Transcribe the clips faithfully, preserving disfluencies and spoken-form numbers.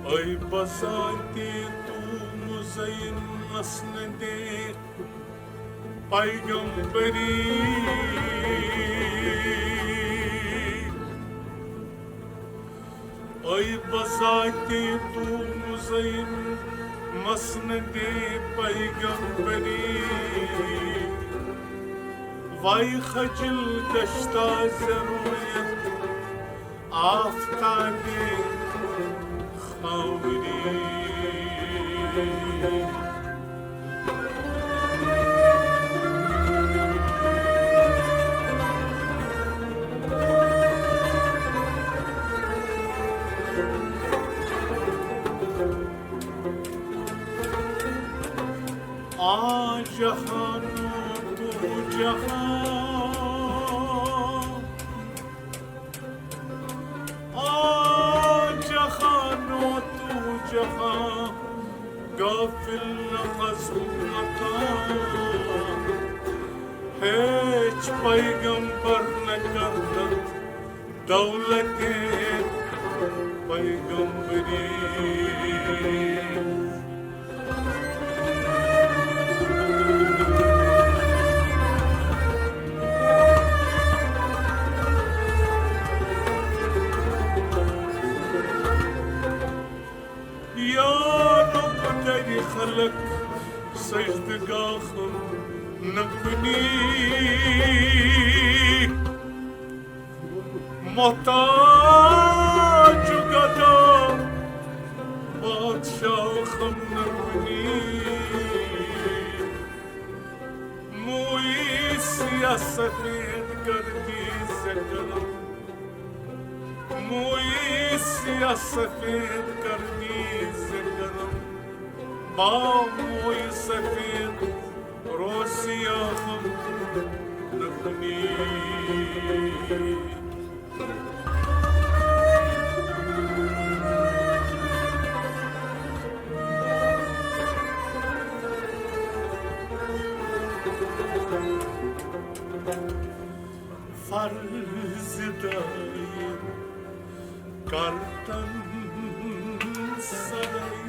ای بساتی تو مزین مسندِ پیغمبری، ای بساتی تو مزین مسندِ پیغمبری، وای خجل گشتہ ز رویت آفتابِ خاوری۔ آ جہان و تو جہان، آ جہان و تو جہان، غافل نہ از مکان۔ ہیچ پیغمبر نہ کردت دولت پیغمبری۔ یا رب، تیری خلق سجدگاہ نکنی، محتاج گدا بادشاہ خم نکنی۔ موئی سیاہ سفید کردی ز کرم، موئی سیاہ سفید کردی ز کرم، با موئی سفید روسیاہ خم نکنی۔ فرض دایم کرتن سرے،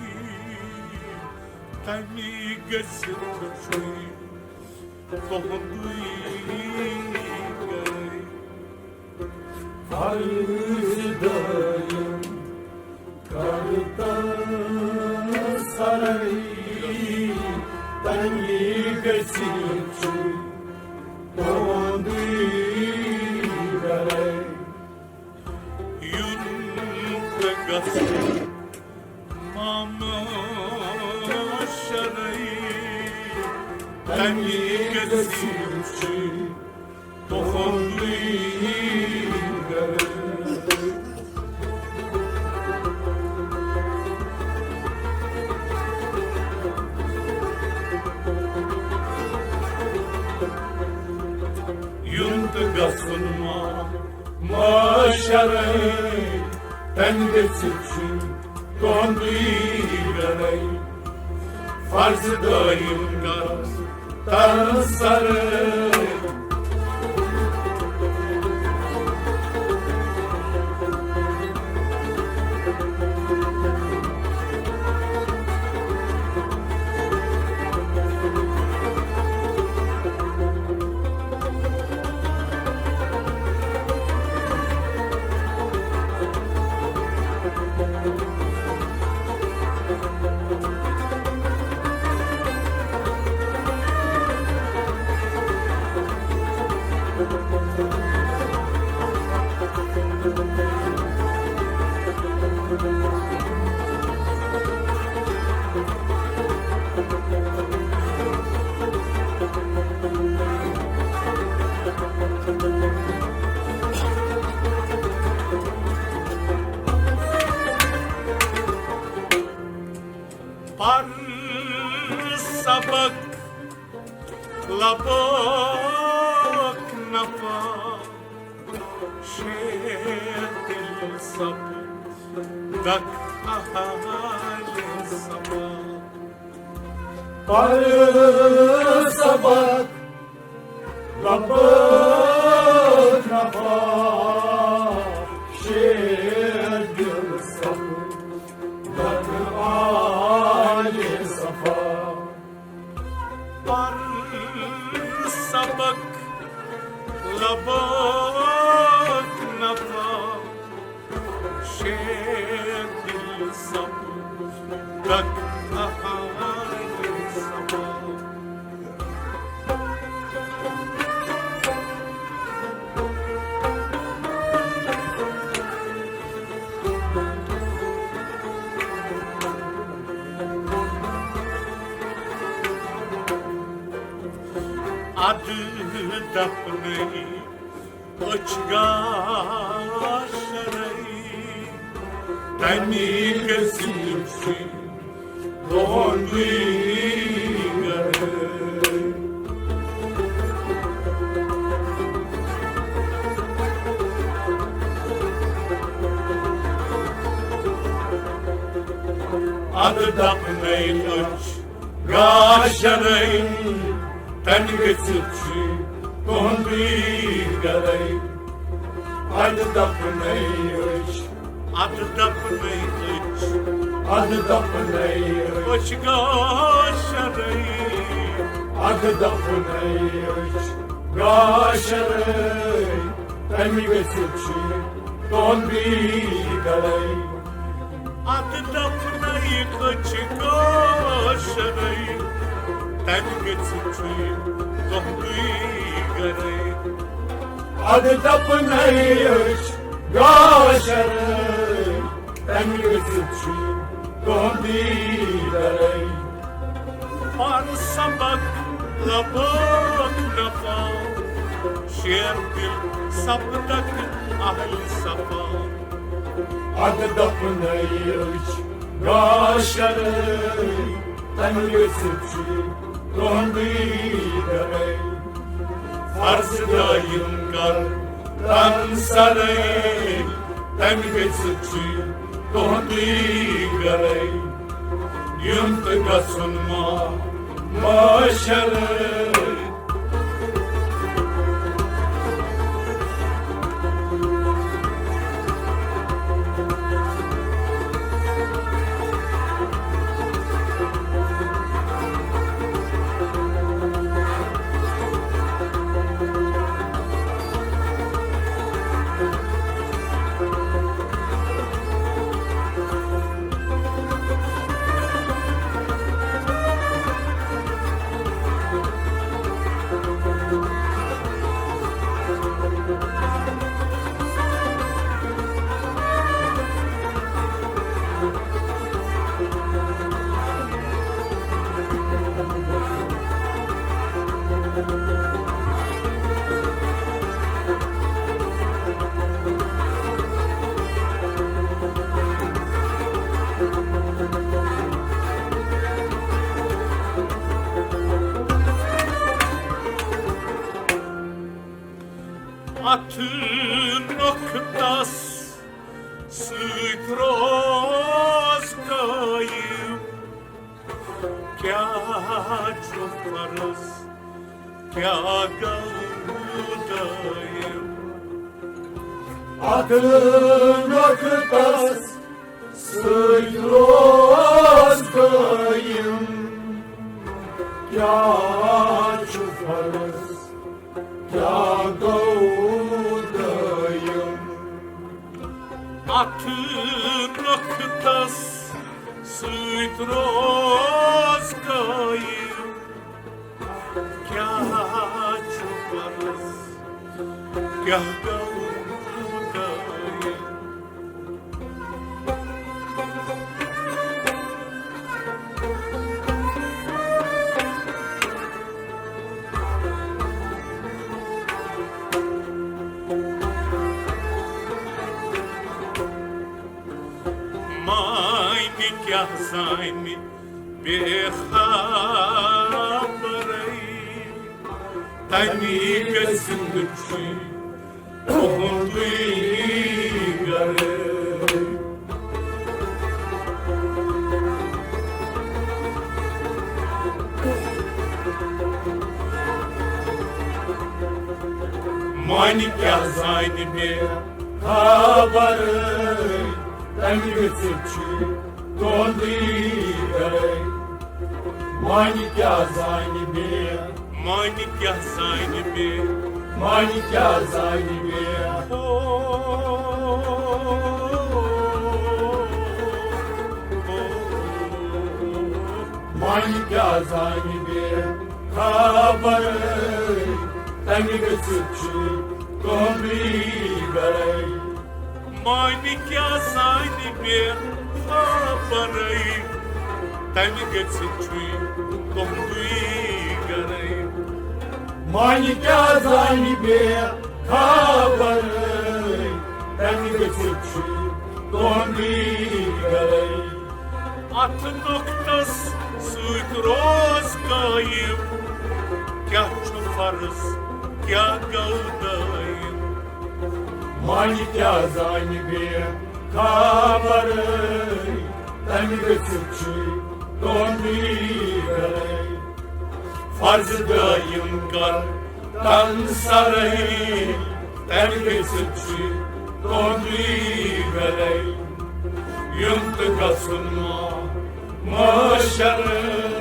تمی گژھِ چھُے تُہُنٛدُے گرے۔ فرض دایم کرتن سرے، تمی گژھِ چھُے تُہُنٛدُے گرے۔ یُن تہٕ گژھُن معاشرے، تمی گژھِ چھُے تُہُنٛدُے گرے۔ یُن تہٕ گژھُن ما معاشرے، تمہِ دٔسِل چھُ تُہُنٛدُے گرے۔ فرض دٲیِم کر تر سرے۔ پر سبق لباک نفا، شیر دل سب دک اہل سبا۔ پر سبق لباک نفا، شیر دل سب دک اہل سبا۔ پر سبق لباک نفا، شیر دل سب دک اہل سبا۔ ادٕ دپنے أچھ گاشرے، تَمی گٔژھِتھ چھُے تُہُنٛدُے گرٕ۔ ادٕ دپنے أچھ گاشرے، تَمہِ گٔژھِتھ چھُے تُہُنٛدُے گرے۔ ادٕ دپنے أچھ، ادٕ دپنے أچھ، ادٕ دپنے أچھ۔ أچھ گاشرے، ادٕ دپنے أچھ گاشرے، تَمہِ گٔژھِتھ چھُے تُہُنٛدُے گرے۔ ادٕ دپنے أچھ گاشرے، تَمہِ گٔژھِتھ چھُے تُہُنٛدُے گرے۔ ادٕ دپنے أچھ گاشرے، تَمہِ گٔژھِتھ چھُے تُہُنٛدُے گرے۔ پر سبق لباک نفا، شیر دل سب دک اہل سبا۔ ادٕ دپنے أچھ گاشرے، تَمہِ گٔژھِتھ چھُے تُہُنٛدُے گرے۔ فرض دٲیِم کر تن سرے، تَمہِ گٔژھِتھ چھُے تُہُنٛدُے گرے۔ یُن تہٕ گژھُن ما معاشرے۔ اتھ نۄقطس سۭتۍ روز قٲیِم۔ کیٛاہ چھُ فرض، کیٛاہ گوٚو دٲیِم؟ اتھ نۄقطس سۭتۍ روز قٲیِم۔ کیٛاہ چھُ فرض، کیٛاہ گوٚو دٲیِم؟ اتھ نۄقطس سۭتۍ روز قٲیِم۔ کیٛاہ چھُ فرض، کیٛاہ گوٚو دٲیِم؟ معنی کیٛاہ زانہِ بے خبرے؟ تَمی گٔژھِتھ چھُے تُہُنٛدُے گَرٕ۔ مانہِ کیٛاہ زانہِ بے خبر، تَمہِ گٔژھِتھ چھُ تُہُنٛدُے گَرٕ۔ مانہِ کیٛاہ زانہِ بے، مانہِ کیٛاہ زانہِ بے، مانہِ کیٛاہ زانہِ بے۔ او، او، او۔ مانہِ کیٛاہ زانہِ بے خبر، تَمہِ گٔژھِتھ چھُ تُہُنٛدُے گَرٕ۔ مانہِ کیٛاہ زانہِ بے خبرٕے، تَمہِ گٔژھِتھ چھُے تُہُنٛدُے گَرَے۔ مانہِ کیٛاہ زانہِ بے خبرٕے، تَمہِ گٔژھِتھ چھُے تُہُنٛدُے گَرَے۔ اَتھ نۄقطس سۭتۍ روز قٲیِم، کیٛاہ چھُ فرض، کیٛاہ گوٚو دٲیِم۔ مانہِ کیٛاہ زانہِ بے خبرٕے، تَمہِ گٔژھِتھ چھُے تُہُنٛدُے گَرَے۔ فرض دٲیِم کر تَن سَرٕے، تَمہِ گٔژھِتھ چھُے تُہُنٛدُے گَرَے۔ یُن تہٕ گژھُن ما معاشرے۔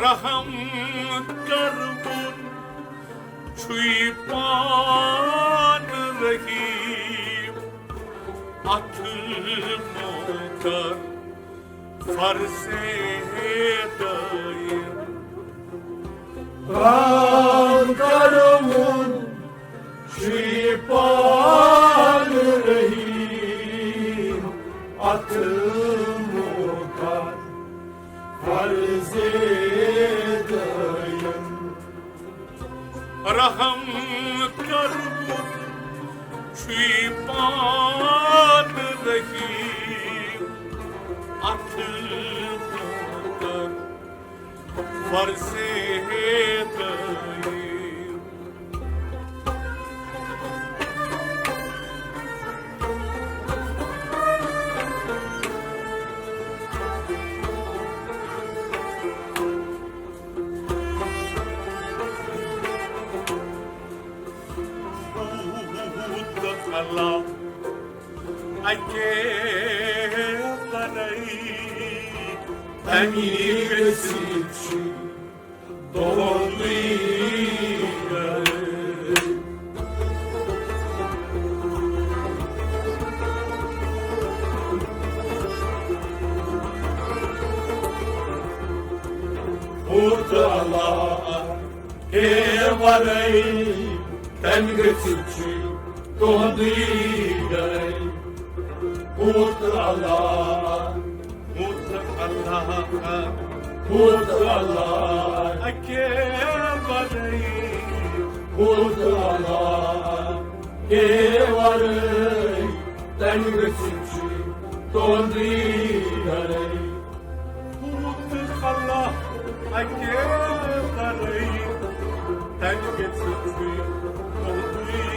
رحم کرون چھُے پانہٕ رحیم، اتھ مۄکھ کر فرض دٲیِم۔ رحم کرون چھُے پانہٕ رحیم، اتھ مۄکھ کر فرض دٲیِم۔ رحم کرون چھُے پانہٕ رحیم، اتھ مۄکھ کر فرض دٲیِم۔ بوٗت اللہ اَکے وَرٲے، تَمی گٔژھِتھ چھُ تُہُنٛدُے گَرٕ۔ بوٗت اللہ کے وَرٲے، تَمہِ گٔژھِتھ چھُ تُہُنٛدُے گَرٕ۔ بوٗت اللہ، بوٗت اللہ، بوٗت اللہ، اَکے وَرٲے۔ بوٗت اللہ کے وَرٲے، تَمہِ گٔژھِتھ چھُ تُہُنٛدُے گَرٕ۔ بوٗت اللہ اَکے وَرٲے، تَمہِ گٔژھِتھ چھُے تُہُنٛدُے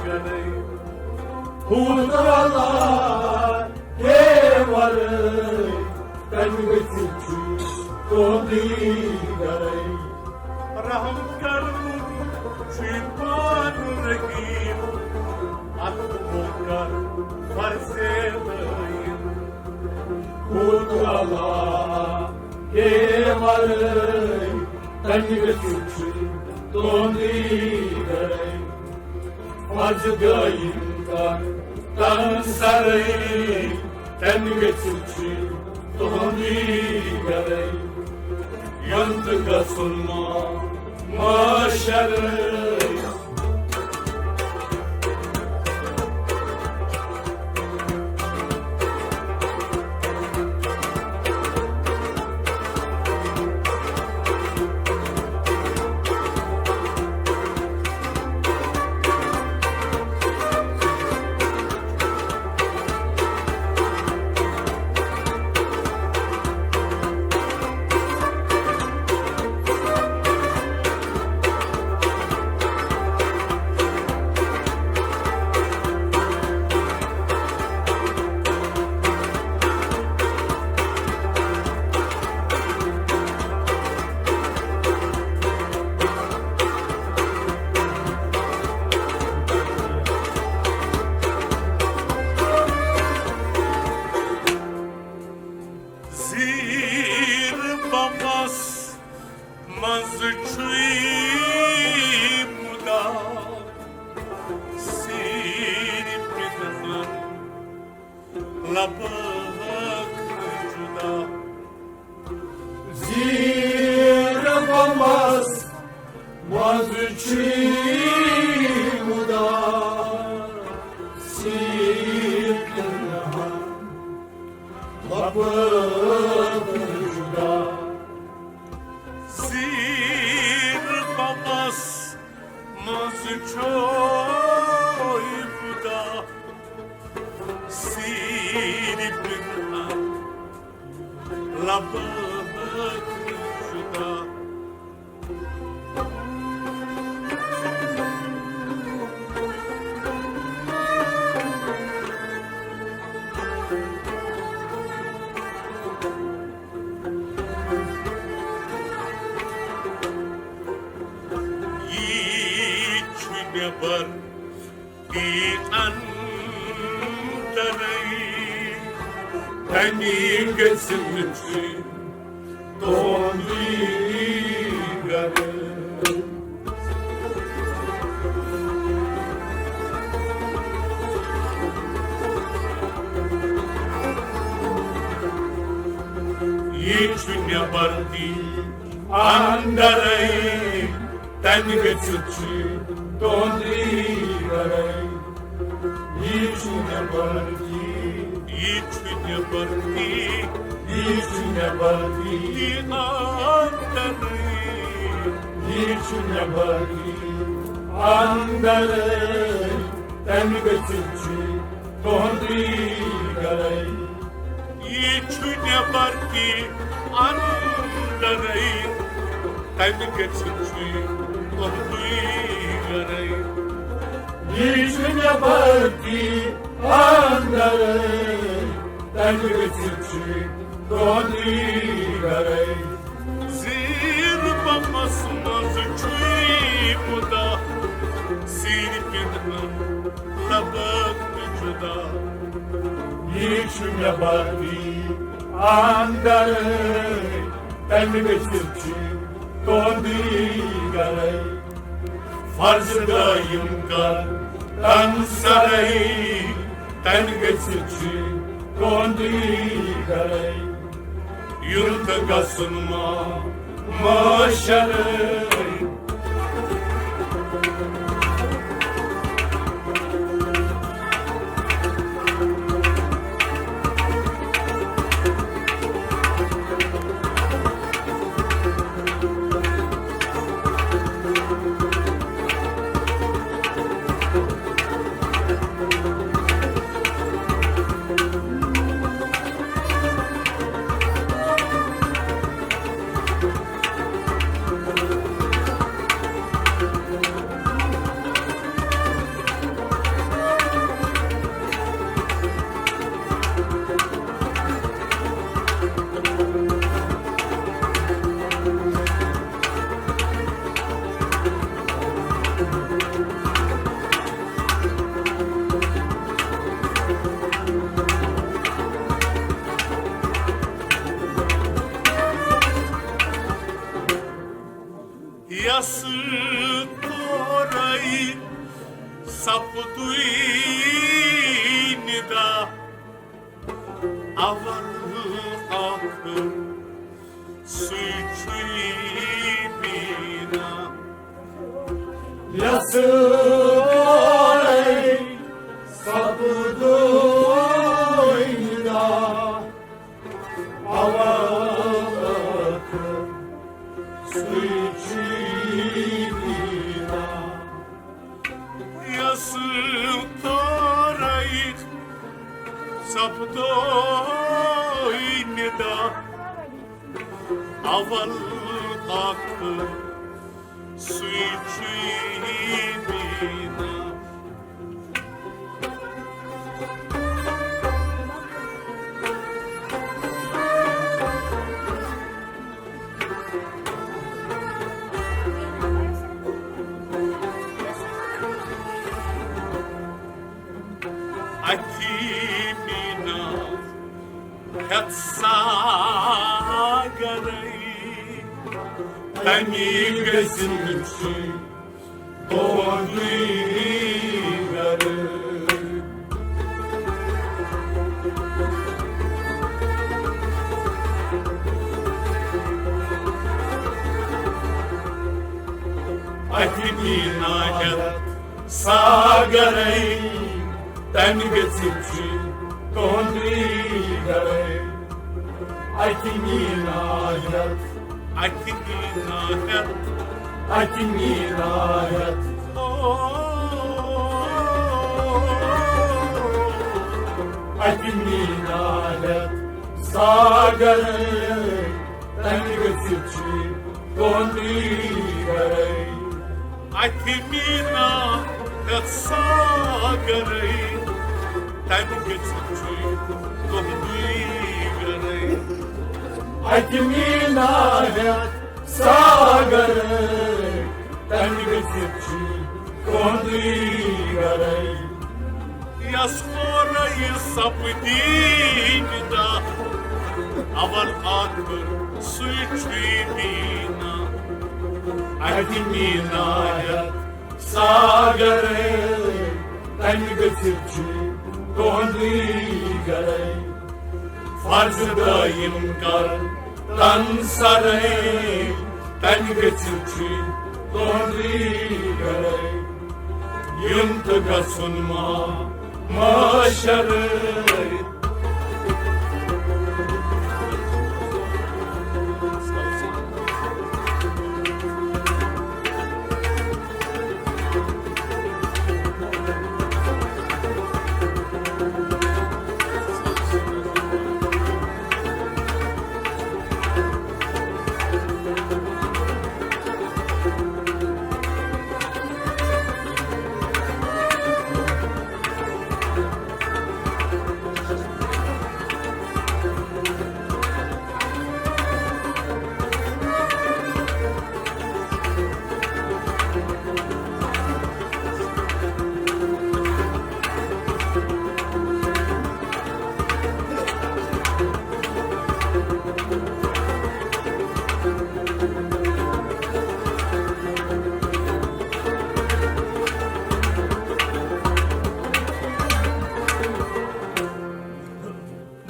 گَرَے۔ بوٗت اللہ کے وَرٲے، تَمہِ گٔژھِتھ چھُے تُہُنٛدُے گَرَے۔ کرنُک چھُے پانہٕ رحیٖم، اَتھ مۄکھ کر فرضِ دٲیِم۔ قوت اللہ کے ورٲے، تنہِ گٔژھِتھ چھُے تُہُنٛدُے گرے۔ فرضِ دٲیِم کر تن سرے، تنہِ گٔژھِتھ چھُے تُہُنٛدُے گرے۔ یُن تہٕ گژھُن ما معاشرے۔ زیٖر بمس منٛز چھُے مُدا، سیٖرِ پِنہان لبہٕ جُدا۔ زیٖر بمس منٛز چھُے مُدا، سیٖرِ پِنہان لبہٕ جُدا۔ زیٖر بمس منٛز چھُے مُدا، سیٖرِ پِنہان لبہٕ جُدا۔ یی چھُ نٮ۪بر تی اندرے، تنی گژھِ مےٚ چھُے تُہُنٛدُے گرٕ۔ یہِ چھُ نٮ۪بر تی اندرے، تنہِ گٔژھِتھ چھُ تُہُنٛدُے گرے۔ یہِ چھُ نٮ۪بر تی، یہِ چھُ نٮ۪بر تی، یہِ چھُ نٮ۪بر تی اندرے، یہِ چھُ نٮ۪بر تی اندرے، تنہِ گٔژھِتھ چھُ تُہُنٛدُے گرے۔ یہِ چھُ نٮ۪بر تہِ اندرے، تَتہِ گٔژھِتھ چھُے تُہُنٛدُے گرے۔ یہِ چھُ نٮ۪بر تہِ اندرے، تَتہِ گٔژھِتھ چھُے تُہُنٛدُے گرے۔ زیٖر بمس منٛز چھُے مُدا، سیٖرِ پِنہان لبہٕ جُدا۔ یہِ چھُ نٮ۪بر تہِ اندرے، تَتہِ گٔژھِتھ چھُے تُہُنٛدُے گرے۔ فرض قٲیِم کر تن سرے، تَتہِ گٔژھِتھ چھُے تُہُنٛدُے گرے۔ یُن تہٕ گژھُن ما معاشرے۔ اصل تورے سپدُے ندا اول ٲخر سُے چھُے بینا۔ یس تورے سپدُے ندا اول ٲخر سُے چھُے بینا۔ یس تورے سپدُے ندا اول ٲخر سُے چھُے بینا۔ اَتھی میٖنا ہٮ۪تھ ساگرے، تَمی گٔژھِم چھُے تُہُنٛدُے گرٕ۔ اَتھِ میٖنا ہٮ۪تھ ساگرے، تَمہِ گٔژھِتھ چھُ تُہُنٛدُے گرے۔ اَتھِ میٖنا ہٮ۪تھ، اَتھِ میٖنا ہٮ۪تھ، اَتھِ میٖنا ہٮ۪تھ۔ اَتہِ میٖنا ہٮ۪تھ ساگر، تَمہِ گٔژھِتھ چھُ تُہُنٛدُے گرے۔ اَتہِ میٖنا ہٮ۪تھ ساگرے، تَمہِ گٔژھِتھ چھُ تُہُنٛدُے گرے۔ اَتہِ میٖنا ہٮ۪تھ ساگر، تَمہِ گٔژھِتھ چھُ تُہُنٛدُے گرے۔ یَس پورَے سپدی ندا، اول ٲخر سُے چھُے بیٖنا۔ اَتہِ میٖنا ہٮ۪تھ ساگرے، تَمہِ گٔژھِتھ چھُ تُہُنٛدُے گرے۔ فرض دٲیِم کر تن سرے، تَمہِ گٔژھِتھ چھُے تُہُنٛدُے گرے۔ یُن تہٕ گژھُن ما معاشرے۔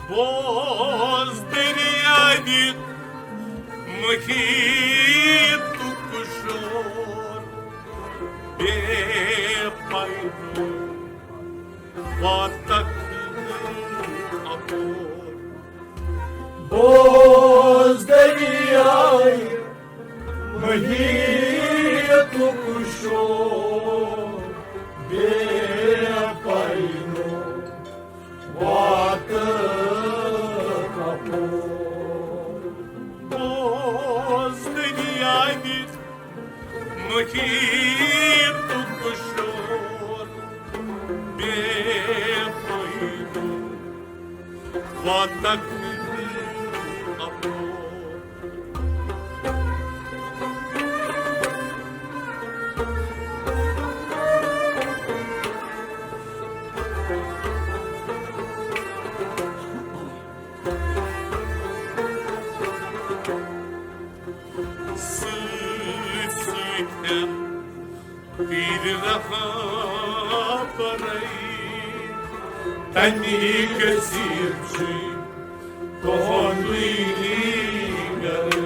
بوز دریاوِ محیطُک شور، بے پایہِ واتکھ نہٕ اپور۔ بوز دریاوِ محیطُک شور، بے پایہِ واتکھ اپور۔ بوز دریاوِ محیطُک شور، بے پایہِ واتکھ اپور۔ سۭتۍ سۭتۍ پیٖرِ رہبرے، تَمی کٔثیٖر چھُے تُہُنٛدُے گرٕ۔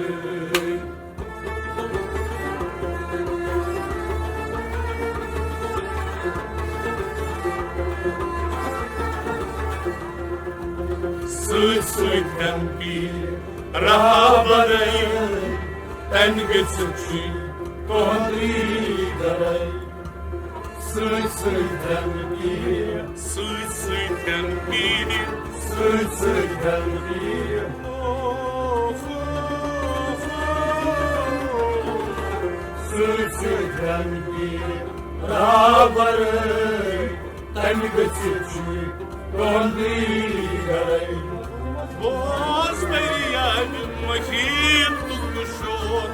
سۭتۍ سۭتۍ پیٖرِ رہبرے، تَمہِ گٔژھِتھ چھُے تُہُنٛدُے گرے۔ سۭتۍ سۭتۍ پیٖرِ، سۭتۍ سۭتۍ پیٖرِ، سۭتۍ سۭتۍ پیٖرِ، سۭتۍ سۭتۍ پیٖرِ رہبرے، تَمہِ گٔژھِتھ چھُے تُہُنٛدُے گرے۔ بوز میرِ یارِ مٔشیٖد تُلُن شور،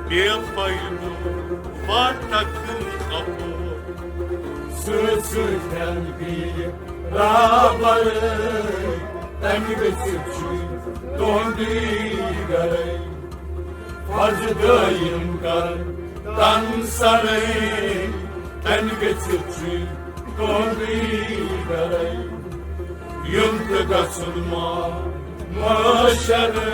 بے پایدُل فاٹکن اپور۔ سۭتۍ سۭتۍ پیٖرِ رہبرے، تَمہِ گٔژھِتھ چھُے تُہُنٛدُے گرے۔ فرض دٲیِم کر تن سرے، تَمہِ گٔژھِتھ چھُے تُہُنٛدُے گرے۔ یُن تہٕ گژھُن ما معاشرے۔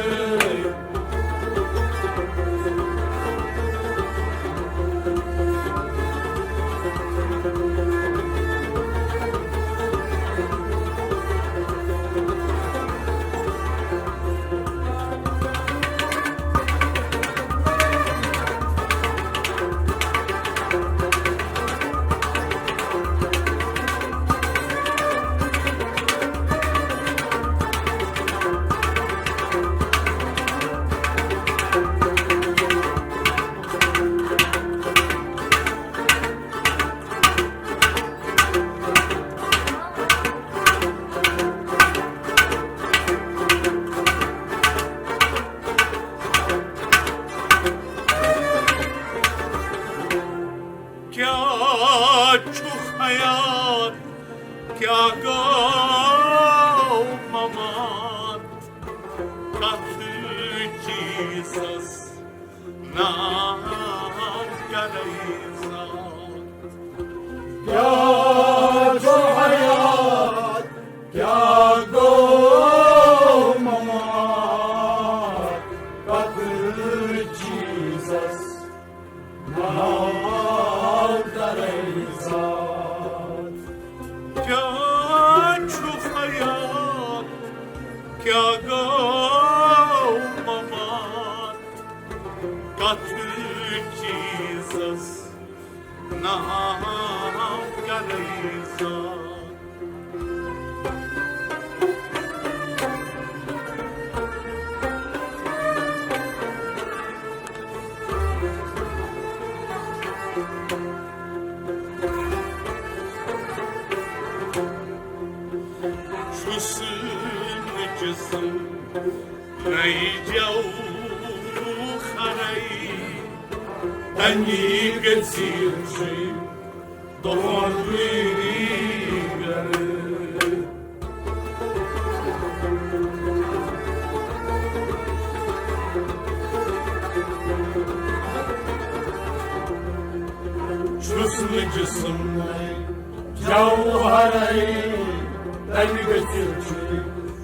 کیٛاہ چھُ حیات، کیٛاہ گوٚو ممات، کتھ چیٖزس ناو کرے ذات۔ کیٛاہ چھُ حیات، کیٛاہ گوٚو ممات، کتھ چیٖزس ناو کرے ذات۔ کیٛاہ چھُ حیات، کیٛاہ گوٚو ممات، کتھ چیٖزس ناو کرے ذات۔ چھُس نہٕ جسم نَے جوہرَے، تَمی گٔژھِتھ چھُے تُہُنٛدُے گرٕ۔ چھُس نہٕ جسم نَے جوہرَے، تَمہِ گٔژھِتھ چھُے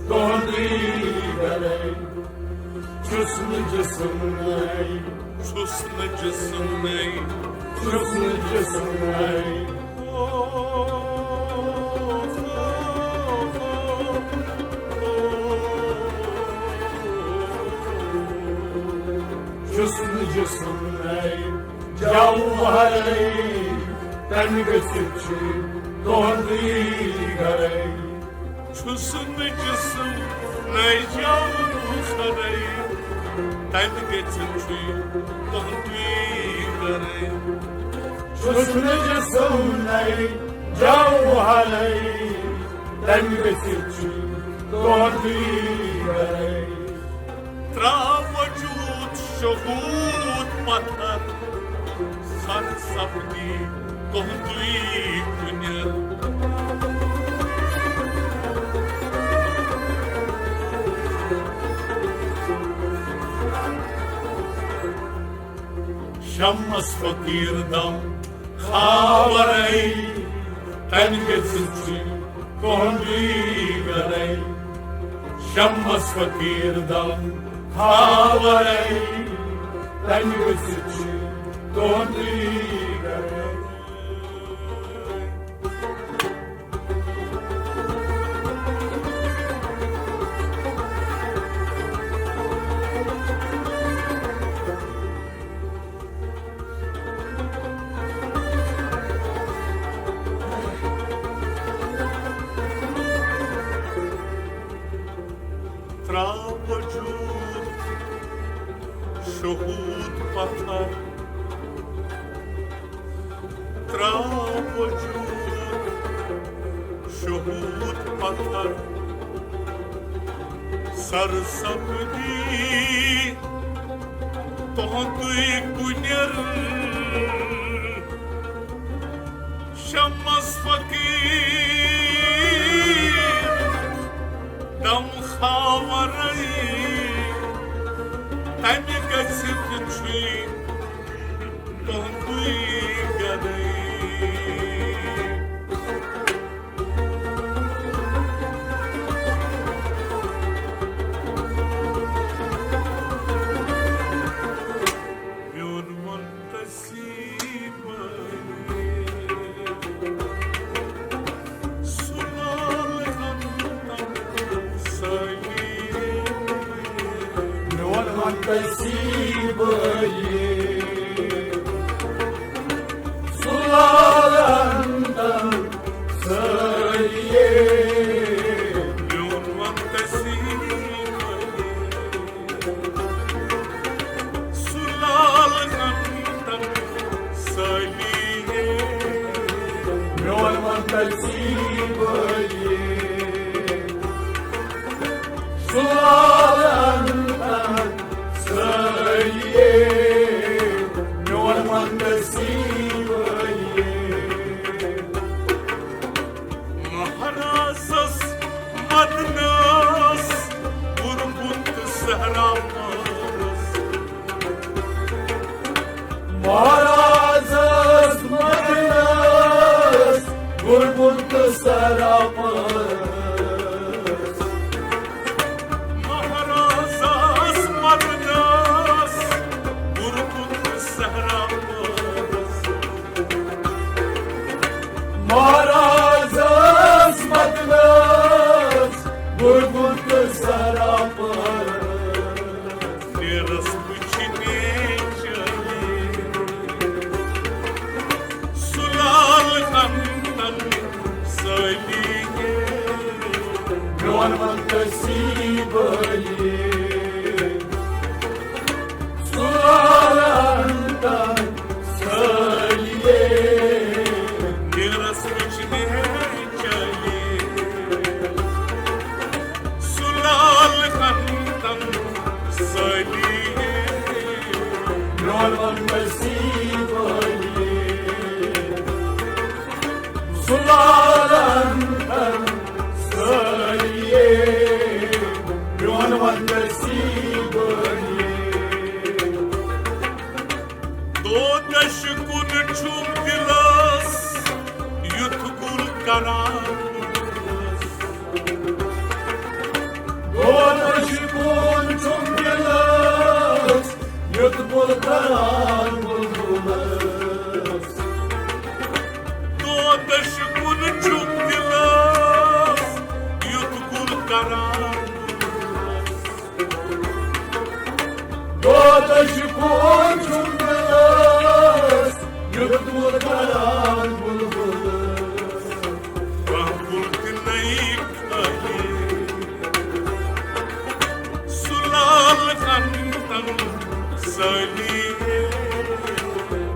تُہُنٛدُے گرَے۔ چھُس نہٕ جسم نَے، چھُس نہٕ جسم نَے، چھُس نہٕ جسم نَے۔ چھُس نہٕ جسم نَے جوہرَے، تَمہِ گٔژھِتھ چھُے تُہُنٛدُے گرَے۔ چھُس نہٕ جسم نَے جوہرَے، تَمہِ گٔژھِتھ چھُے تُہُنٛدُے گرَے۔ چھُس نہٕ جسم نَے جوہرَے، تَمہِ گٔژھِتھ چھُے تُہُنٛدُے گرَے۔ ترٛاو وجوٗد شہوٗد پتھر، سر سپدی تُہُنٛدُے کُنٮ۪ر۔ شمس فقیٖر دم خاورے، تَمہِ گٔژھِتھ چھُے تُہُنٛدُے گرے۔ شمس فقیٖر دم خاورے، تَمہِ گٔژھِتھ چھُے تُہُنٛدُے گرے۔ ترٛاو وجود شہوٗد پتھر، ترٛاو وجود شہوٗد پتھر، سرسبزی تُہُنٛدُے کُنِر۔ شمس فقیٖر دم خاورے، تَمہِ گٔژھِتھ چھُے تُہُنٛدُے گرے۔ میون منتسیب سُلال اندم سٲلی۔ میون منتسیب سُلال اندم سٲلی۔ میون منتسیب سُلال اندم سٲلی۔ میون منتسیب سُلال اندم سٲلی۔ میون منتسیب مہرازس مدنس غربت صحرا پٲرس۔ مہرازس مدنس غربت صحرا پٲرس۔ مہرازس مدنس غربت صحرا پٲرس۔ مہرازس مدنس غربت صحرا پٲرس۔ نیرس وٕچھنہِ چلی سُلال اندم سٲلی۔ میون منتسیب علی سُلال اندم سٲلی۔ نیرس وٕچھنہِ چلی سُلال اندم سٲلی۔ میون منتسیب علی سُلال اندم سٲلی۔ میون منتسیب علی۔ دودش کُن چھُم دِلس یُتھ گُل کران۔ دودش کُن چھُم دِلس یُتھ گُل کران بُلبُلس۔ دودش کُن چھُم دِلس یُتھ گُل کران۔ دودش کُن چھُم دِلس یُتھ گُل کران بُلبُلس۔ کانٛہہ گُل تہِ نَیہِ کھلہِ سُلال اندم سٲلی۔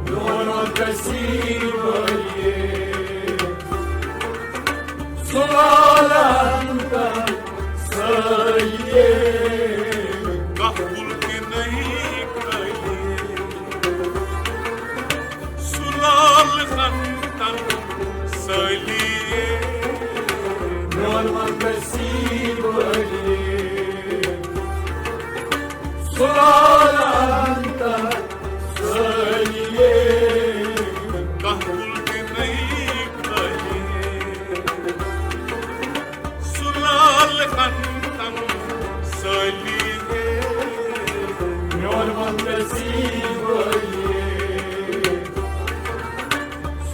میون منتسیب علی سُلال اندم سٲلی۔ کانٛہہ گُل تہِ نَیہِ کھلہِ سُلال اندم سٲلی۔ میون منتسیب علی سُلال اندم سٲلی۔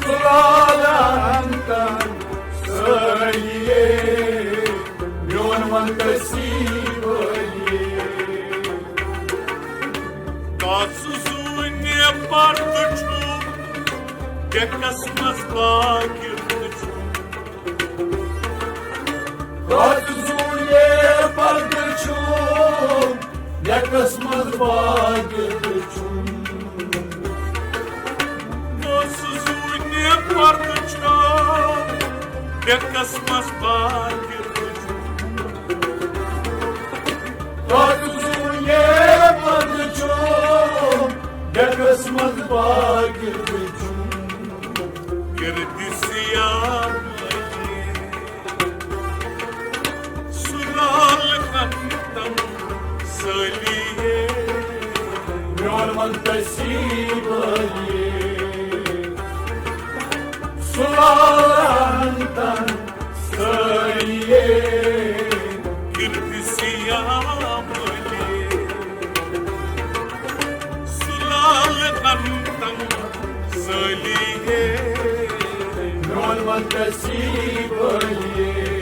سُلالن تن سٲلیے، میون منتسیب ٲلیے۔ کس زوٗنہِ پردٕ چھُ، ڈیکس منٛز باقی چھُ۔ کس زوٗنہِ پردٕ چھُ، ڈیکس منٛز باقی چھُ۔ کس زوٗنہِ پردٕ چھُ، ڈیکس منٛز باقی چھُ۔ کس زوٗنہِ پردٕ چھُ، ڈیکس منٛز باقی چھُ۔ گردِ سیاہ سُلال کن تن سٲلیے، میون منتسیب ٲلیے۔ سُلالن تن سٲلیے، گردِ سیاہ سُلال کن تن سٲلیے، میون منتسیب ٲلیے۔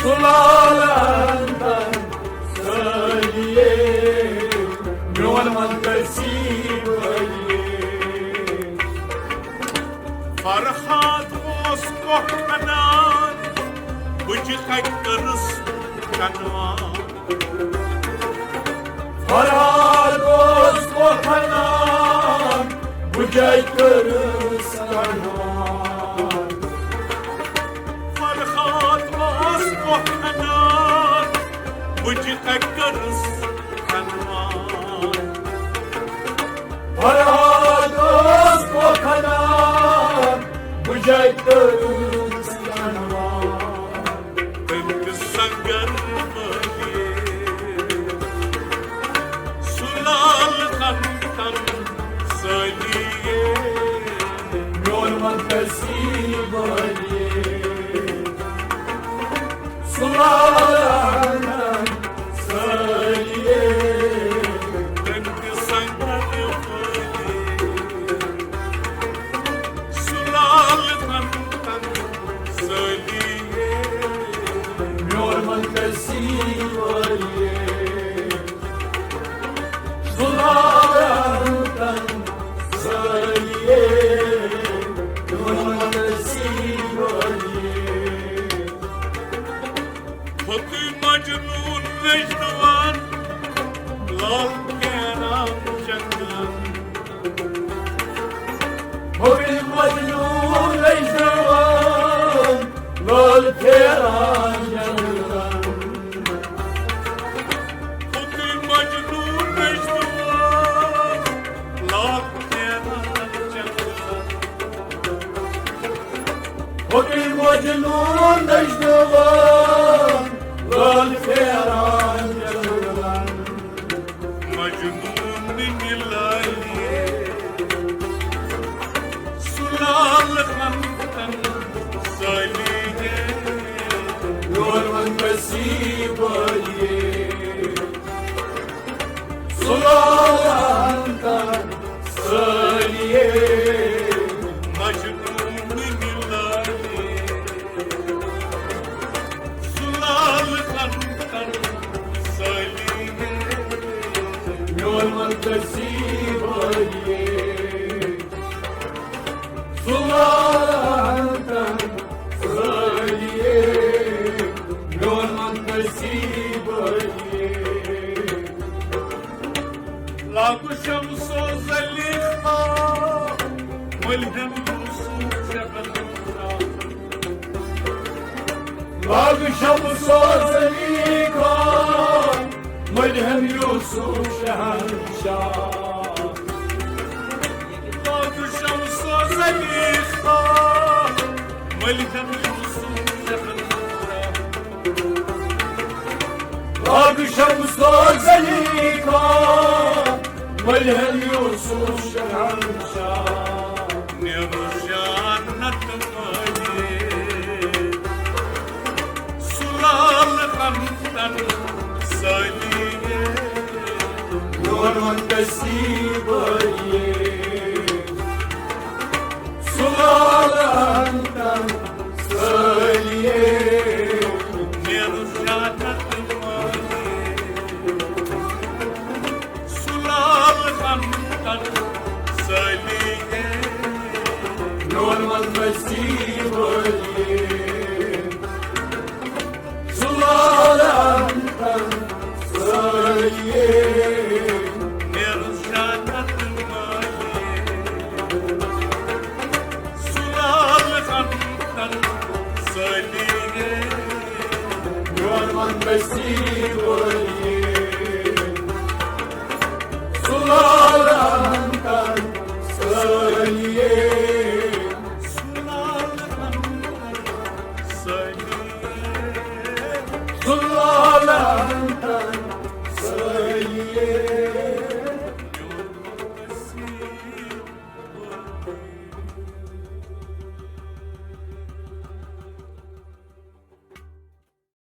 سُلالن تن سٲلیے، میون منتسیب ٲلیے۔ فرہاد اوس کۄکھنان، بہٕ تہِ کتہِ کٔرٕس کنوان۔ فرہاد اوس کۄکھنان، بہٕ کتہِ کٔرٕس کنوان۔ فرہاد اوس کۄکھنان، بہٕ تہِ کتہِ کٔرٕس کنوان۔ فرہاد اوس کۄکھنان، بہٕ کتہِ کٔرٕس کنوان۔ تٔمۍ تہِ سنگر بٲگے، سُلال کن تن سٲلیے، میون منتسیب ٲلیے۔ سُلال کن تن سٲلیے، تٔمۍ تہِ سنگر بٲگے، سُلال کن تن سٲلیے، میون منتسیب ٲلیے۔ سُلالن تن سٲلیے، میون منتسیب ٲلیے۔ کھوٚتُے مجنوٗن نٔجدوان، لال پھیران جنگلن۔ کھوٚتُے مجنوٗن نٔجدوان، لال پھیران جنگلن۔ کھوٚتُے مجنوٗن نٔجدوان، لال پھیران جنگلن۔ کھوٚتُے مجنوٗن نٔجدوان، لال پھیران جنگلن۔ مجنون مِلایے، سُلال ہمتن سٲلیے، میون وۄنۍ نصیب ٲلیے۔ سُلال ہمتن سٲلیے، مجنون مِلایے۔ سُلال ہمتن سٲلیے، میون وۄنۍ نصیب ٲلیے۔ سُلال ہمتن سٲلیے، میون وۄنۍ نصیب ٲلیے۔ لاگو شمس و زلیخا، ملہم یوسف شہنشاہ۔ لاگو شمس و زلیخا، ملہم یوسف شہنشاہ۔ لاگو شمس و زلیخا، ملہم یوسف شہنشاہ۔ لاگو شمس و زلیخا، ملہم یوسف شہنشاہ۔ نیرو جنت مٲلے، سُلال ہمتن سٲلیے، نصیب